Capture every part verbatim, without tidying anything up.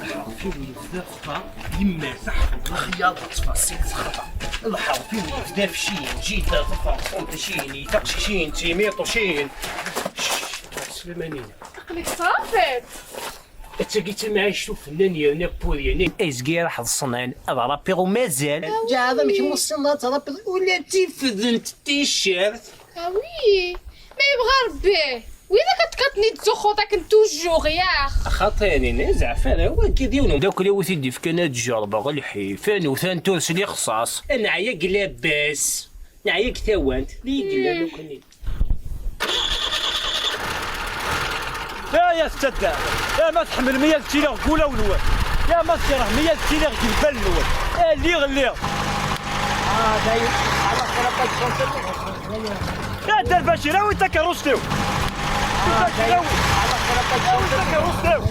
Lḥerf-iw yebda texḍa, yemma taḥfeḍ lexyaḍ d tfaṣil texḍa. Lḥerf-iw yebda f cin, jida taferṣumt cin, taqcicin, timiṭucin. Cc, Slimanina. Aql-ik tṛafiḍ. Ad tagi d tamɛict ufennan yerna puryan. Azgi ara ḥeḍsen ad rapiɣ umazal. Ǧaɛad amek mussineḍ ad trapiḍ ula d tifdent ticcert. Ah oui, ma yebɣa Rebbi, widak ad tkaṭ-nni-d tuxuḍ akken toujours, yax. Axaṭer ini, zeɛfara, wagi d yiwen umeddakel-iw i t-id-ifkan ad ǧerbeɣ lḥif, anewt-an ur sliɣ xṣaṣ. Neɛya deg labas, neɛya deg tawant, d iyi-d-illan akk-nni. Ya, ya tettaddar, ya ma tḥemmlem-iyi ad ttiliɣ deg wulawen-nwen, ya ma tkerhem-iyi ad ttiliɣ deg lbal-nwen. Eh, lliɣ, lliɣ. Ah, dayen, xalaṣ, xalaṣ, xalaṣ. Ya Dda Lbacir, awi takeṛṛust-iw. Dda Lbacir, awi. Awi takeṛṛust-iw.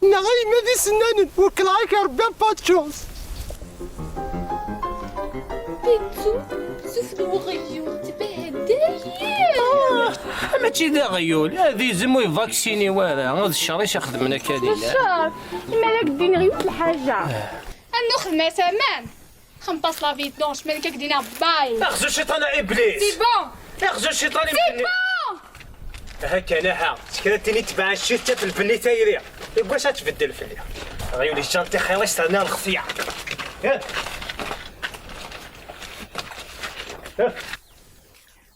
Neɣ a yemma d isennanen, wekkleɣ-ak Rebbi a Patchos. Pitsu, sufel uɣyul, tbehdeḍ-iyi. Ah, mačči d aɣyul, ad izem ur ivaksini wara, d ccer i s-ixedmen akka di lɛali. D ccer, imar ad k-d-iniɣ yiwet lḥaǧa. Ad nuxdem asaman. Xemṭas la vidange, ma nekk ak-d-iniɣ bye. Axzu cciṭan a Iblis! C'est bon! Axzu cciṭan. C'est bon! Aha kan, aha, s kra n tin itebɛen ccit taf lbenni tayri. Deg wacu ad tbeddel fell-i? Ɣyul iǧǧan tixir-is terna lextiya.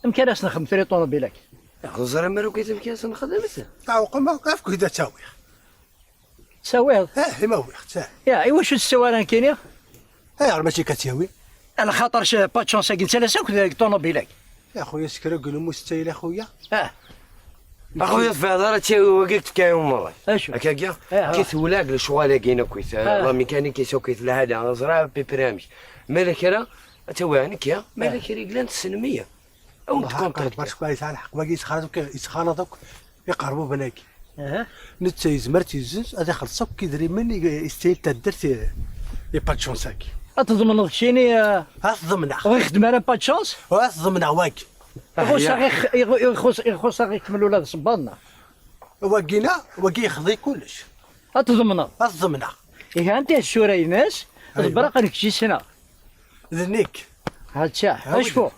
Amek ara s-nexdem tura i ṭunubil-agi? Ur ẓriɣ ara akk amek ara s-nexdem. Ɛewqem akk, efk-d ad tt-awiɣ. Ttawiḍ? Ah, ima uwiɣ-tt, ah. Ya, iwacu ur tt-tettawi ara nekkini? Ayɣer mačči akka tt-yawi? Lxaṭer c-, pas de chance-agi nettalas akk deg ṭunubil-agi. Ya xuya, s kra n lmut tettayla xuya. Ah. Axuya tebɛed ara tt-yawi wagi deg tkayu n umeṛṛay. Acu? Akkagi, ah, ah. Kif wlag lecɣal-agi akk-it, ah, la mécanique-is akk-it, lɛali, ẓriɣ à peu près amek. Ma la kra, ad tt-awiɣ nekki, ma la kra yellan tessnem-iyi. Awen-d-konṭaktiɣ. Barc, yesɛa lḥeqq, wagi yettxalaḍ akk, yettxalaḍ akk iqerbuben-agi. Aha. Netta yezmer ad t-yezzenz, ad ixelleṣ akk idrimen i, i tettayl taddart i, i pas de chance-agi. Ad tḍemneḍ keččini, eh, ad t-ḍemneɣ. Ur ixeddem ara pas de chance? Ur ad t-ḍemneɣ wagi. Ixuṣ-aɣ ix-, ix-, ixuṣ-, ixuṣ-aɣ ikemmel ula d ṣṣebbaḍ-nneɣ. Wagi-na, wagi yexḍi kullec. Ad t-ḍemneḍ? Ad t-ḍemneɣ. Ihi anta i d ssura-ines? Aywa. Ḍebber aql kečč issneɣ. D nekk. Hatta, acku?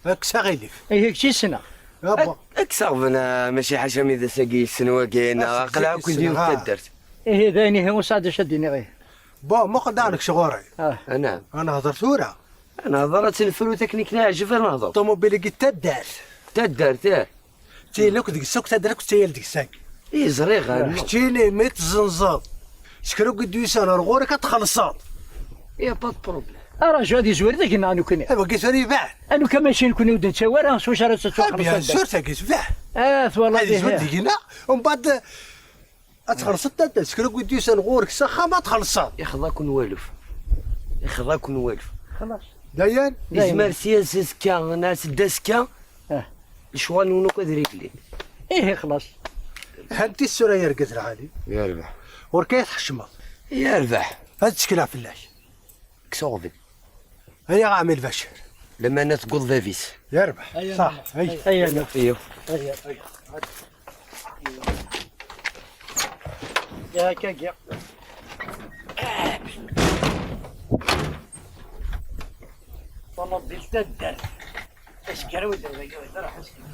Kkes aɣilif. Ihi kečč issneɣ. Ah, bon. Kkes aɣbel, ah, mačči ḥaca mi d ass-agi yessen wagi, neɣ aql-aɣ akk d yiwet taddart. Ihi d ayen ihi ur sɛiɣ d acu ad d-iniɣ ihi. Bon, muqel daɣen kečč ɣur-i. Ah. Anɛam. Ad nehder tura. Ad nehder, ad tt-nefru akken i k-neɛǧeb ad nehder. Ṭumubil-agi d taddart. Taddart, eh. Ttayl akk deg-s akk, taddart akk ttayl deg-s akk. I ẓriɣ, ah, keččini mi tzenzeḍ s kra n wid yusan ar ɣur-k ad txellṣeḍ. Y a pas de problème. Araju ad yezwir deg-neɣ nekkni. Wagi tura iban. Anuka mačči nekkni ur d-nettawi ara s wacu ara tettwaxelleṣ. Ah, bien sûr, tagi tebɛed. Ah, twalaḍ. Ad yezwir deg-neɣ, umbeɛd ad txellṣeḍ taddart, s kra n wid yusan ɣur-k s axxam ad txellṣeḍ. Ixḍa-ken walef. Ixḍa-ken walef. Xlaṣ. Dayen? Dayen. Izmer sya s azekka, neɣ s d azekka. Ah. Lecɣal-nwen akk ad réglin. Ihi xlaṣ. Hanti ssura, yergez lɛali. Yerbeḥ. Ɣur-k ay tḥecmeḍ. Yerbeḥ. Ad ttekleɣ fell-ak. Kkes aɣbel. Ay aɣ ɛmi Lbacir. Lamana tegguḍ bab-is. Yerbeḥ. Ṣaḥ. Ay. Ay. Ay. Ya, akkagi. Ṭumubil taddart. Askar ur d-rbaga, ur d-ruḥ askar.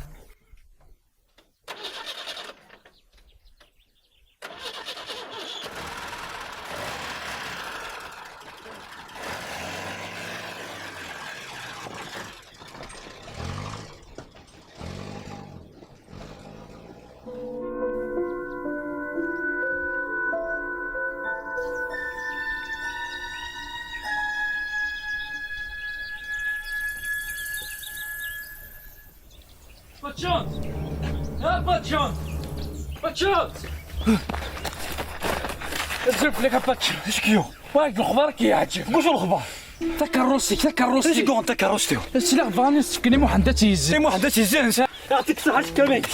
Patchons! Ah, Patchons! Patchons! Azul fell-ak a Patchons! Acu k-yuɣ? Waɛd lexbar k-yeɛǧeb! Wacu lexbar? Takeṛṛust-ik, takeṛṛust-ik! Acu yuɣen takeṛṛust-iw? Sliɣ bɣan ad s-fken i Muḥend ad tt-yezzenz. I Muḥend ad tt-yezzenz? Aɣ-tt-kkseɣ acku amek!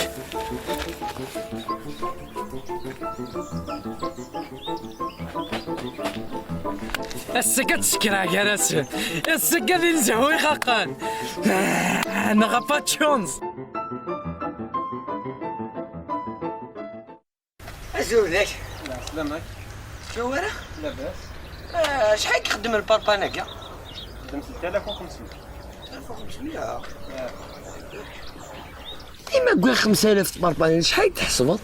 Ass-agi ad sekreɣ gar-asen. Ass-agi ad inzehhu ixaqen. Ah, neɣ apa tchunz. Azul dak. Selamek. Cawara? Labas. Ah, acḥal i ixeddem lparpan-agi? Xeddem tlata alaf u xemsmya. Alaf u xemsmya. Dima wwiɣ xemsa alaf tparpanin, acḥal i tḥesbeḍ?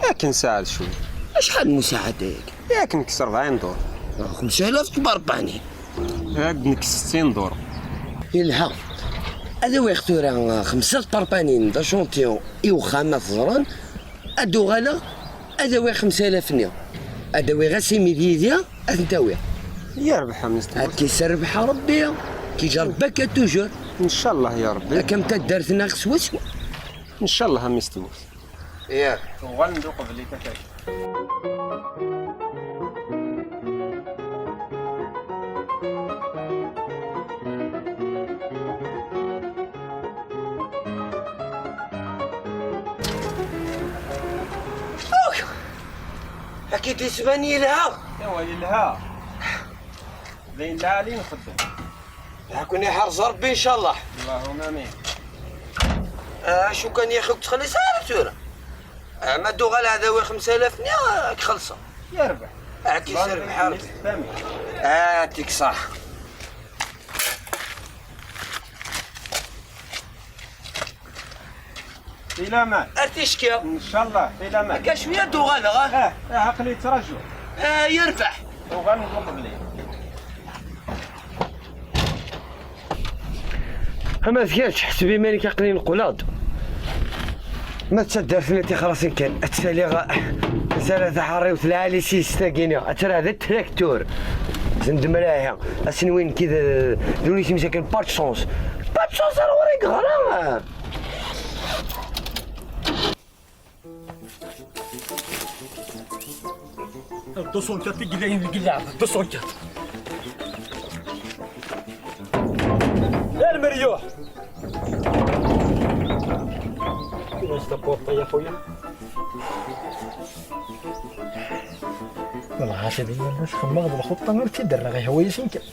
Akken saɛed cwi. Acḥal n musaɛad-agi? Akken kkes rebɛin dur. Xemsa alaf tparpanin. Ad nekk settin dur. Yelha. Ad awiɣ tura xemsa tparpanin d achantiyon i uxxam ma teẓran. Ad uɣaleɣ ad awiɣ xemsa alaf-nni. Ad awiɣ asimi d yidi ad ten-awiɣ. Yerbeḥ a Mister. Ad k-iserbeḥ Rebbi. Ki-, Rebbi akka toujours. Ncallah ya Rebbi. Akka am taddart-nneɣ swaswa. Ncallah a Mister. Yak. Uɣalen-d uqbel i tafat. Aki d-isban yelha. Iwa yelha. D ayen lɛali nxeddem. Ad ken-iḥrez Rebbi ncallah. Allahumma amin. Acu kan yaxi ur k-ttxelliṣ ara tura. Ma d-uɣal ɛdawi xemsa alaf-nni ad k-xellṣeɣ. Yerbeḥ. Ad k-iserbeḥ Rebbi. Atik ṣaḥ. Fi laman. Ar ticki. Ncallah fi laman. Akka cwiya ad d-uɣaleɣ, ah. Ah, ah, aql-i ttrajuɣ. Ah, yerbeḥ. Uɣal n uqbel. Ama d kečč, ḥseb iman-ik aql-i neqqel-d. Ma d taddart-nni tixrasin kan, ad tt-aliɣ zara taḥerriwt lɛali s yis tagini, ad terɛed d traktur. Zend mrahi, asenwi nekki d, d win isem-is akken, pas de chance. Pas de chance ar ɣur-i yeɣra. Deux cent quatre i yellan deg lleɛba, deux cent quatre. Ar meryuḥ! Kif est la porte, ya خويا؟ Lɣaci di yal ass xemmeɣ d lxuṭṭa ur tt-id-rreɣ i hwayeǧ kan.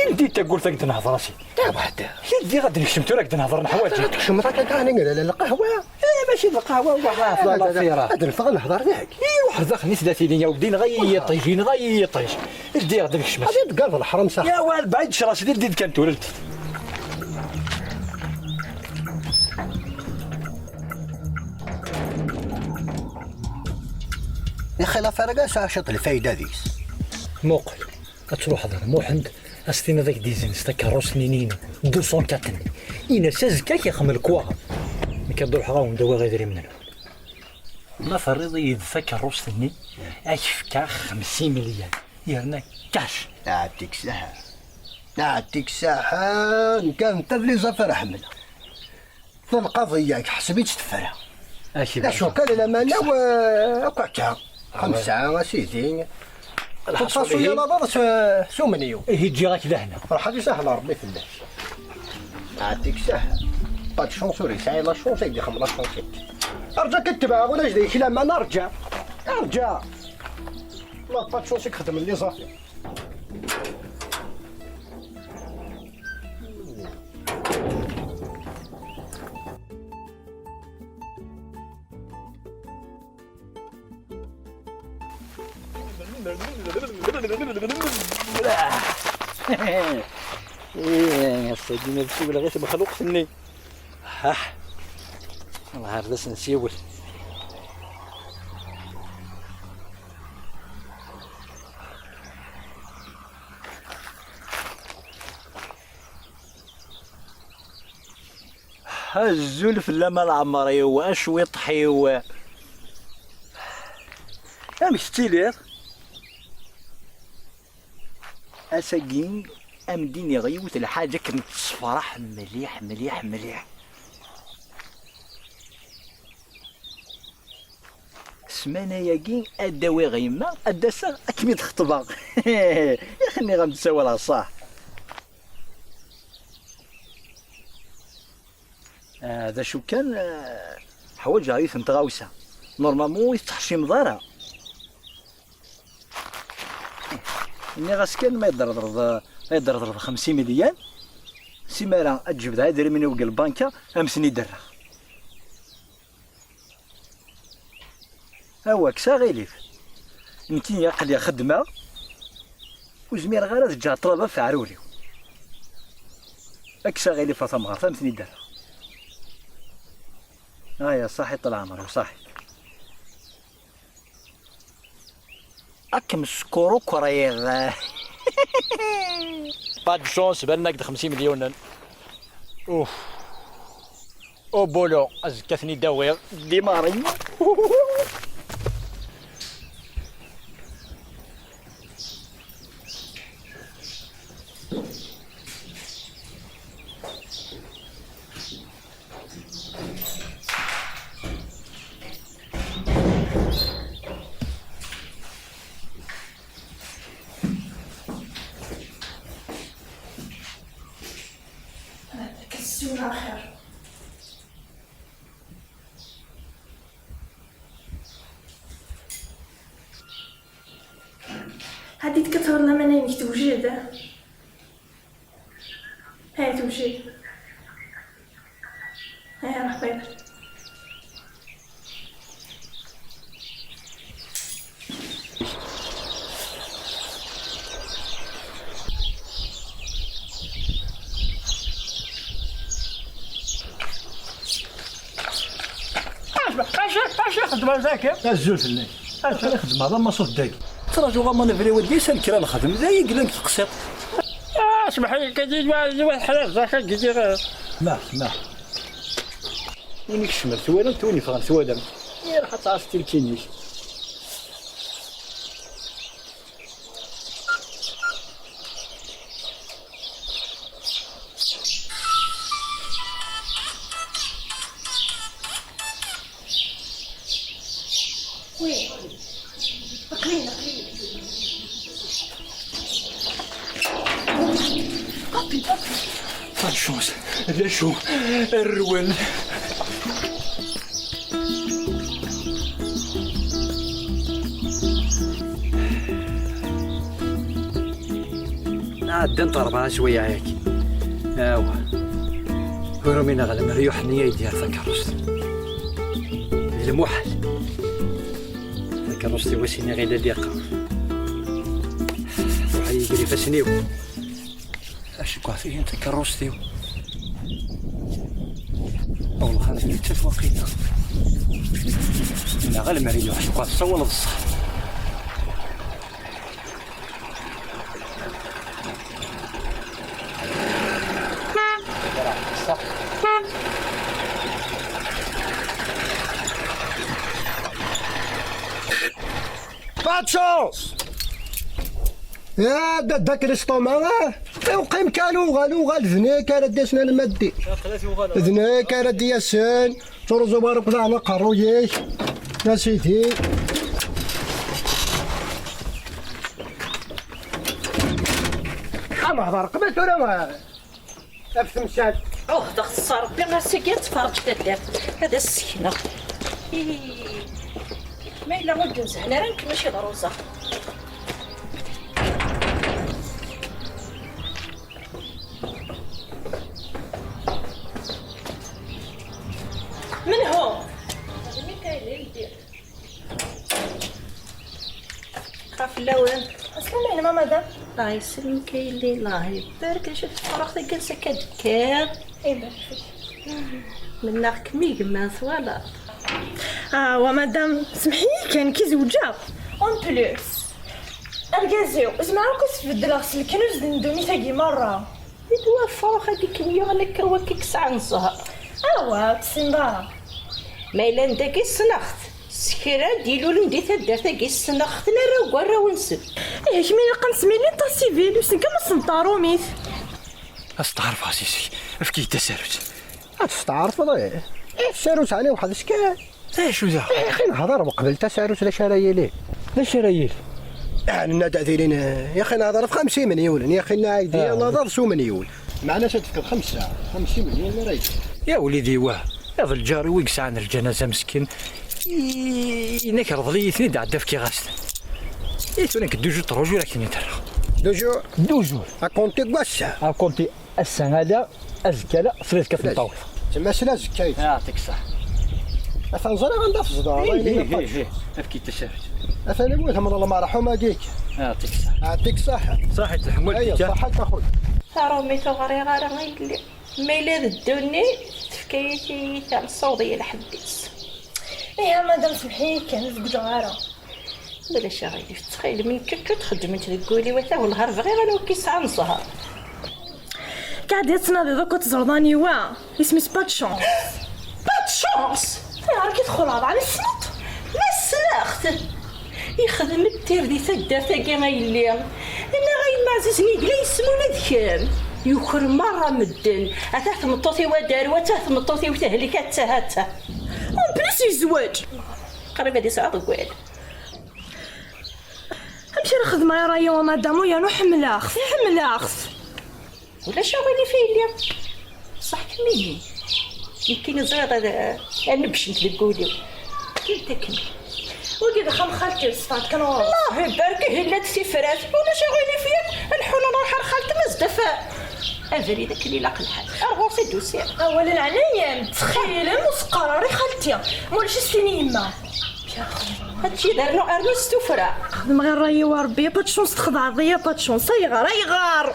Yeldi tagurt ad d-nehḍer a sidi. Tabɛed. Yeldi ad d-nekcem tura ad d-nehḍer neḥwaǧ. Tkecmeḍ akka kan la, la, lqahwa. Eh, mačči d lqahwa, wa ɣef la, la, la, la. Ad neffeɣ ad nehḍer deg. I waḥed daxel i tella tili, ya weddi, neɣ i yiṭij, neɣ i yiṭij. Ldi ad d-nekcem. Ad d-tgareḍ leḥram sax. Ya wa, lbeɛid ccṛas, ldi-d kan tura, ldi-d. Yaxi l'affaire-agi tesɛa ciṭ lfayda deg-s. Muqel, ad truḥeḍ ar Muḥend, ad s-tiniḍ ad k-d-izzenz takeṛṛust-nni-inu, deux cent quatre-nni. Ini-as azekka ad k-ixdem lekwaɣeḍ. Nekk ad d-ruḥeɣ ad awen-d-awiɣ idrimen-nwen. Ma terriḍ-iyi-d takeṛṛust-nni, ad k-fkeɣ xemsin milyan, yerna cash. Ɛeddi-k saḥa. Ɛeddi-k saḥa, nekk ad neffer les affaires ḥemmleɣ. Lqaḍi-agi, ḥseb-itt tefra. Acu kan, lamana-w, eh, akk akka. Xemsa, a sidi. Lḥaṣul, ya labaḍ s, s umenyu. Ihi ǧǧiɣ-ak lehna. Ruḥ ad isahel Rebbi fell-ak. Ɛeddi-k saha. Pas de chance ur yesɛi la chance, ad d-ixdem la chance-ik. Arǧa ad k-tebɛeɣ ulac deg-k laman, arǧa. Arǧa. La pas de chance i ixedmen les affaires. Ih, ass-agi ma d-siwleɣ i tmexluqt-nni. Ḥah. Nehar d ass nsiwel. Azul fell-am a leɛmer-iw, a cwiṭḥ-iw. Amek tettiliḍ? Ass-agi, a m-d-iniɣ yiwet lḥaǧa akken tessefraḥ mliḥ, mliḥ, mliḥ. Ssmana-agi ad d-awiɣ yemma, ad d-aseɣ ad kem-id-xeṭbeɣ. Yak nniɣ-am-d ssawaleɣ ṣṣeḥ. Ah, d acu kan, ah, ḥwaǧeɣ yiwet n tɣawsa. Normalement ur tettḥeccimeḍ ara. Nniɣ-as kan ma yedderḍerḍ, ma yedderḍerḍ xemsin milyan, simara ad jebdeɣ idrimen-iw deg lbanka, am ten-id-rreɣ. Awa, kkes aɣilif. Nekkini aql-i xeddmeɣ, ur zmireɣ ara ad ǧǧeɣ ṭṭlaba f ɛrur-iw. Kkes aɣilif a tamɣart, am ten-id-rreɣ. Aya, ṣaḥi ṭṭal ɛemri-w, ṣaḥi. Ad kem-skurukriɣ. Pas de chance, banen-ak-d xemsin milyunen. Uf. Au boulot, azekka ad ten-id-awiɣ. Dimarin. هذيك السورة خير. هذيك كتهضر لما نينك توجد. هاي توجد. هاي راه بيض. اش اش اش يخدم هذاك؟ Azul fell-ak. Acu ara xedmeɣ d amaṣut dagi? Ttrajuɣ aman abrid wagi, yesɛa kra nexdem, d ay yellan deg teqsiṭ. Ah, smeḥ-iyi, kan di waḥed, di waḥed ḥraq, ẓer kan gidiɣ. Max, max. Win ikecmen twalam-t, win yeffɣen twalam-t. Iruḥ ad tɛass tilkin-ik. Oui. Aql-in, aql-in. Papi, papi. Pas de chance. D acu? Rwel. Ɛeddant rebɛa swayeɛ yagi. Awa. Ur umineɣ lemmer yuḥenni ay d-yerr takeṛṛust. D lmuḥal. Takeṛṛust-iw ad s-iniɣ i Laliqa. Ruḥ ad yegri ifassen-iw. Aceggeɛ-t-ihin takeṛṛust-iw. Awlxan-nni d tatwaqila. Neɣ alemmer yella aceggeɛ tessawaleḍ ṣṣeḥ. Pas de chance! Ya dadda-k l'estomac, ah! Iwqim kan uɣal, uɣal d nekk ara d-yasen alma d din. D nekk ara d-yasen. Ttruẓu ara qeḍɛen aqerruy-ik. Ya sidi. Am hḍer qbel tura. Af temsalt. Ɛuhdeɣ s Ṛebbi, ass-agi ad tferreǧ taddart. Ad as-sekneɣ. Ih, ma yella ur d-nzehhen ara nekk, mačči d Ṛuza. Menhu? D Mikayl i ldi. Ɣef lawan. Aslama-inem a madam. Allah yesselmek a yelli, Allah ibarek. Acu teffreɣ taggara akka d-tekkiḍ? Ibarek fik. Mennaɣ-kem i gma twalaḍ. Ah, wa madam, semḥ-iyi kan, ki zewǧeɣ. En plus, argaz-iw, zemreɣ akk ad s-beddleɣ s leknuz n ddunit-agi merra. Yettwaffer axxam i kem-yuɣen akka wakk i yesɛan zzher. Awa, ur tessineḍ ara. Ma yella n dagi ssneɣ-t. S kra d-ilulen di taddart-agi ssneɣ-ten arraw deg warraw-nsen. Ih, kemm ilaq ad nesmili ta civil, usen kan ma s-neṭṭarumit. Ad steɛrfeɣ seg-k, efk-iyi-d tasarut. Ad testeɛrfeḍ, ih. Ih, tasarut ɛni weḥd-s kan. D acu da? Yaxi nehḍer uqbel tasarut d acu ara yili. D acu ara yili? Ah, nenna-d ad ilin, eh, yaxi nehḍer ɣef xemsa imelyunen, yaxi nna aydi, ah, alaḍ s umelyun. Meɛna ad tefkeḍ xemsa, xemsa imelyunen ara yečč. Ya wlidi wah, iḍ lǧar-iw i yesɛan lǧanaza meskin, I-, inak rḍel-iyi-ten-id, ɛedda fkiɣ-as-ten. I tura nekk deux jours, trois jours ad k-ten-id-rreɣ. Deux jours? Deux jours. À compter n wass-a? À compter ass-a ala, azekka ala, tlid kat n tawiḍ. Tmas la azekka-k. Yeɛṭik ṣṣeḥḥa. Atan ẓriɣ anda tzedɣeḍ, ayen ih, ih, ih. Efk-iyi-d tasarut. Atan iwet-am lmerḥum-agi-k. Yeɛṭik ṣṣeḥḥa. Yeɛṭik ṣṣeḥḥa. Ṣaḥit lḥemwal. Aya, tika ṣaḥit a xud. Rumi tuɣ ɣriɣ ara a yelli. Ma yella d ddunit, tefka-yi tiyita, nessaweḍ-iyi lḥedd-is. Ihi a madam, semḥ-iyi kan, ur zewǧeɣ ara. Ulac aɣilif, ttxil-m, nekk akka txeddment deg wul-iw, ata wellah ar bɣiɣ anwa k-yesɛan zzher. Qɛed ad tnadiḍ akk ad teẓreḍ aniwa. Isem-is pas de chance. Pas de chance! Ayɣer akka i txulɛeḍ? Ɛni tessneḍ-t? Ma ssneɣ-t! Ixdem-d tir di taddart-agi a yelli. Nniɣ a yemma ɛzizen yegla yes-m ula d kemm. Yuker merra medden. Ata tmeṭṭut-iw ad d-aru, ata tmeṭṭut-iw tehlek, atta, atta. En plus yezweǧ. Qrib ad yesɛu aḍeggal. Amek ara xedmeɣ i ṛṛay-iw a madam, u yernu ḥemmleɣ-t, ḥemmleɣ-t. Ulac aɣilif a yelli. Ṣṣeḥ kemmini. Nekkini ẓriɣ ad, ad nebbcent deg wul-iw. Kemmini, kemmini. Wagi d axxam xalti, ṣṣfeɣ-d kan ɣur-s. Allah ibarek, ihi llant tifrat. Ulac aɣilif, yak ad nḥun ad nruḥ ar xalti-m, ad s-d-taf abrid akken ilaq lḥal. Ar ɣur-s i d-usiɣ. Awal n leɛnaya-m, ttxil-m ur s-qqar ara i xalti. Ma ulac ad s-tini yemma. Hati d rnu, rnu s tuffra. Xedmeɣ i ṛṛay-iw a Ṛebbi, pas de chance texdeɛḍ-iyi, pas de chance. Ayɣer, ayɣer?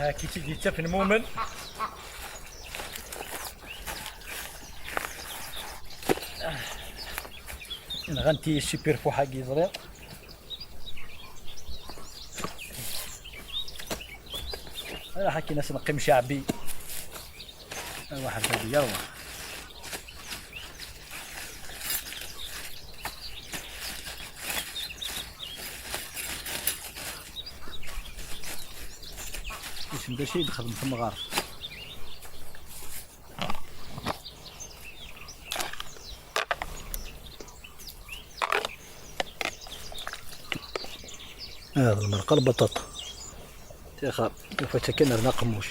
Haki tt-id-yettafen mumen. Nɣant-iyi super fuḥ-agi, ẓriɣ. Ala ḥakin as-neqqim ceɛbi. Awa ḥababi, awa. Isem d acu i d-xedm temɣart? Ah, d lmerqa lbaṭaṭa. Tixer, yufa-tt akken rna aqemmuc.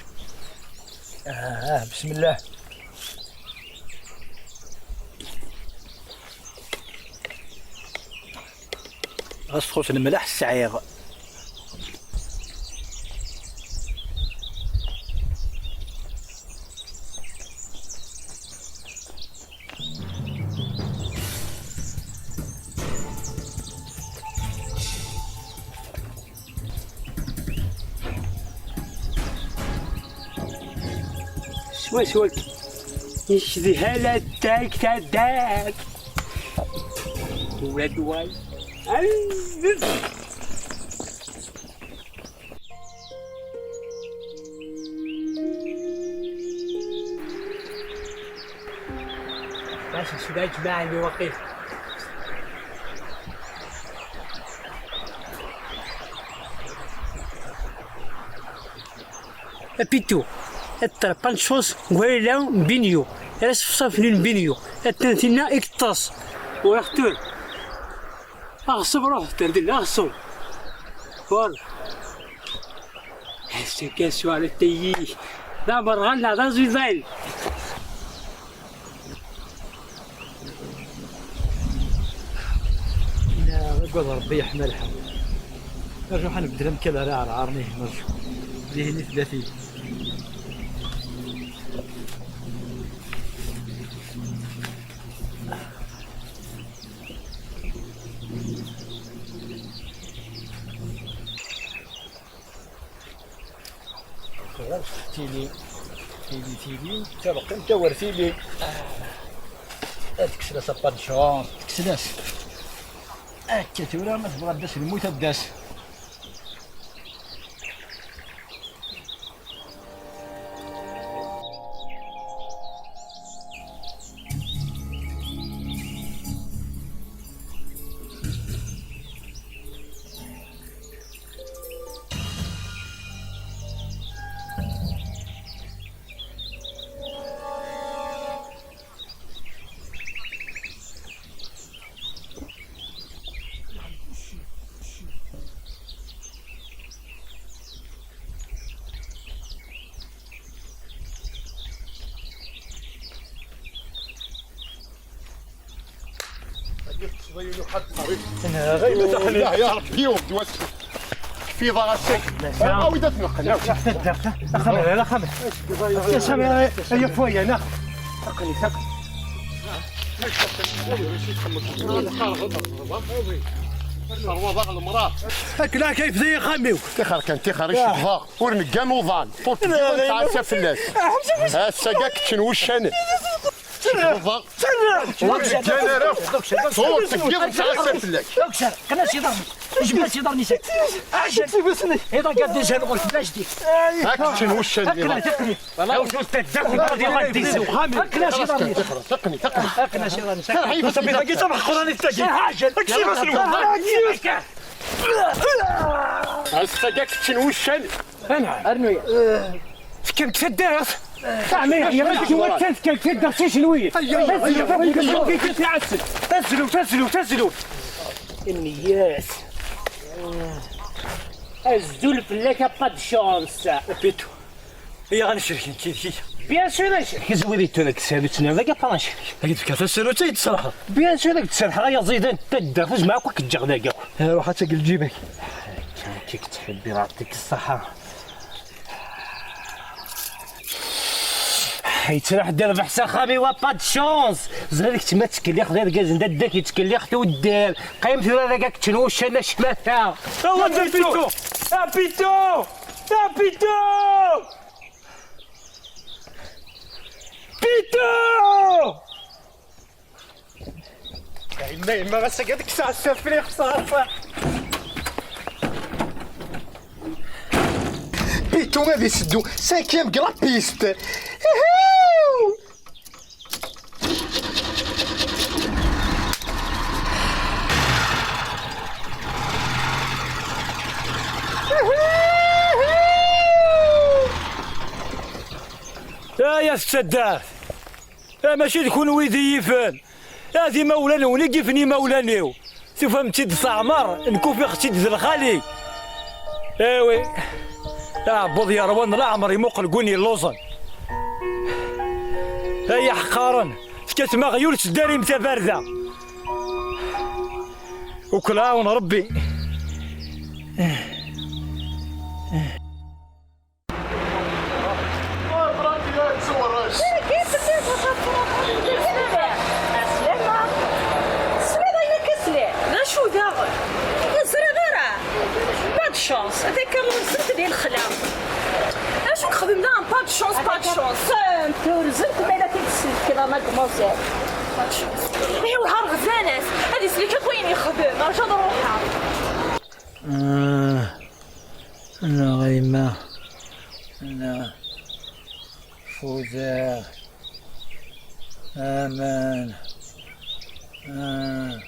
Ah, ah, bismillah. Ɣas txuṣ lemlaḥ sɛiɣ. Swaswa. Yecdeh ala ttak taddart. Ula d way. Bac nesɛa ijmaɛen i waqil. Apito, ad trappan tcus n wayla n Binyu, ara sefṣafen n Binyu, attan tinna i yeṭṭes. Ur aɣ-tur. Aɣṣub, ruḥ, terdin, aɣṣub. Voilà. Hasta que suara teyi. D amerɣan neɣ d aẓidan? Ina agad Rebbi yeḥma lḥal. Rǧu ḥa nbeddel amkan ara ɛerɛaren ihi, rǧu. Dihin i tella tili. Tili, tili, tili, tabqim tawer tili. Ad tekkes-as apančun, tekkes-as. Akka tura ma tebɣa ad d-tas lmut ad d-tas. يا ربي، ودي واسكت. في ضغط سك. عاود اتنقل. اخمر، اخمر. يا سامي، يا فويا، ناخذ. ثقني، ثقني. هاك لا كيف زي خامي. تخر كان، تخر ايش بغا. ورنقا نوضان. طوط لا، لا، لا. تعسى في الناس. هسا كاك تشنوشان. شوف، ورنقا نرف. صوت كيف تعسى في الناس. دوكسر، قناش يضرني. ايش بلاش يضرني شيء؟ اجل. سيبسني. اذا قد نزل قلت بلاش دي. هاك تشنوشان. تقني، تقني. والله وشو تدخل هذه غدي. قناش يضرني. تقني، تقني. قناش يضرني. ترى هي بس بيضا قيت محقراني التاجي. اجل. اكسي بس الوضع. هسا كاك تشنوشان. انعم. ارنويا. كم تدرس؟ تعمل يا رجل، وانت كم تدرس ايش نوية؟ تزلوا، تزلوا، تزلوا، تزلوا، تزلوا. النياس. الزول فلاك با دو شونس. بيتو. هي غنشري انت، هي. بيان سور نشري. كي زويدي تو داك السيرفيس نيو داك با نشري. هاك تفكر في السيرو تي تصلح. بيان سور داك تصلح يا زيدان، تدرس معاك وكتجغ داك. روح حتى قل جيبك. كيك تحبي، يعطيك الصحة. حيت راح دير بحث خامي وا با دو شونس. زريك تما تكليخ غير كاز ندا داك يتكليخ تو دير. قيمت ولا داك تنوش انا شماتا. هو بيتو. يا بيتو. يا بيتو. بيتو. يما، يما، بس قد كسر السفري خسارة. بيتو غادي يسدو سانكيام كلا بيست. يا يا السداد. آه، ماشي د كون ويدي يفن. آه، ذي مولا نوني قفني مولا نيو. تفهم تيد صعمر، نكوفي ختي د الخالي. ايوي. آه، بوض يا روان لا عمري موقل قوني اللوزن. آه، يا حقارن. تكتما غيول تداري متباردة. وكل عاون ربي. سلامة. سميض عينك كسلي. لا شو داغن؟ يزري غيره. بعد الشانس. هذاك الرزق ديال الخلا. اش نخدم داغن؟ بعد الشانس، بعد الشانس. انت ورزقت ما الا كنت سلك كذا ما كموزير. بعد الشانس. ايوا نهار غزالات. هذه سليكة وين يخدم؟ رجع نروحها. آه. لا غيمة. لا. فوزار. أمان. آه.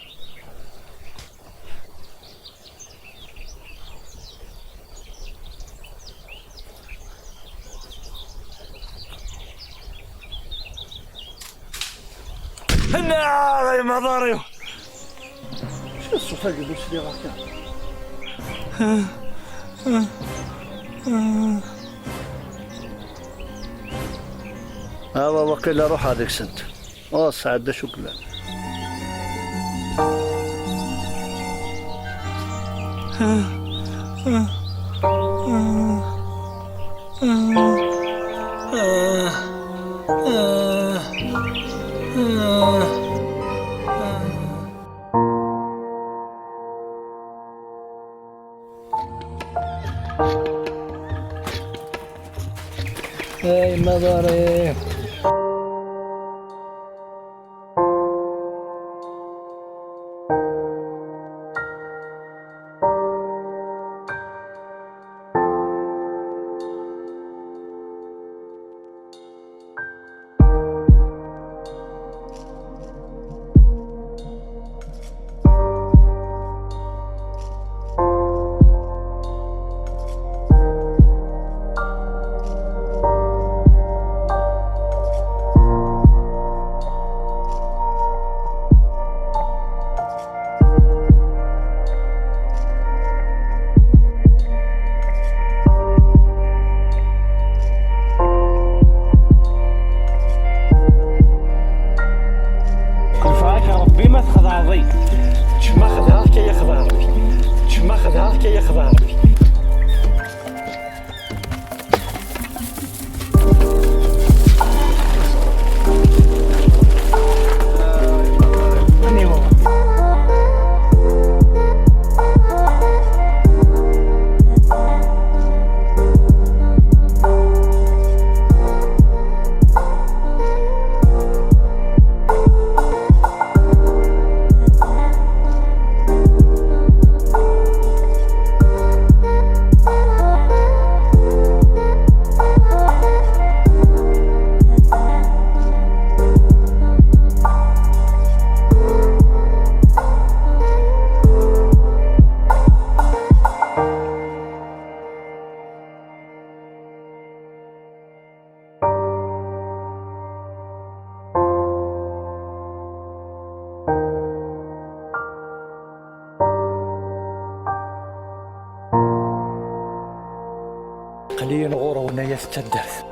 هنا يا مضاريو. شنو الصوت هذا اللي بوش لي راسي؟ اوا وقيلا روح هذيك سنت. اه سعد شكرا. اي مضاري. Aql-iyi ɣur-wen ay at taddart.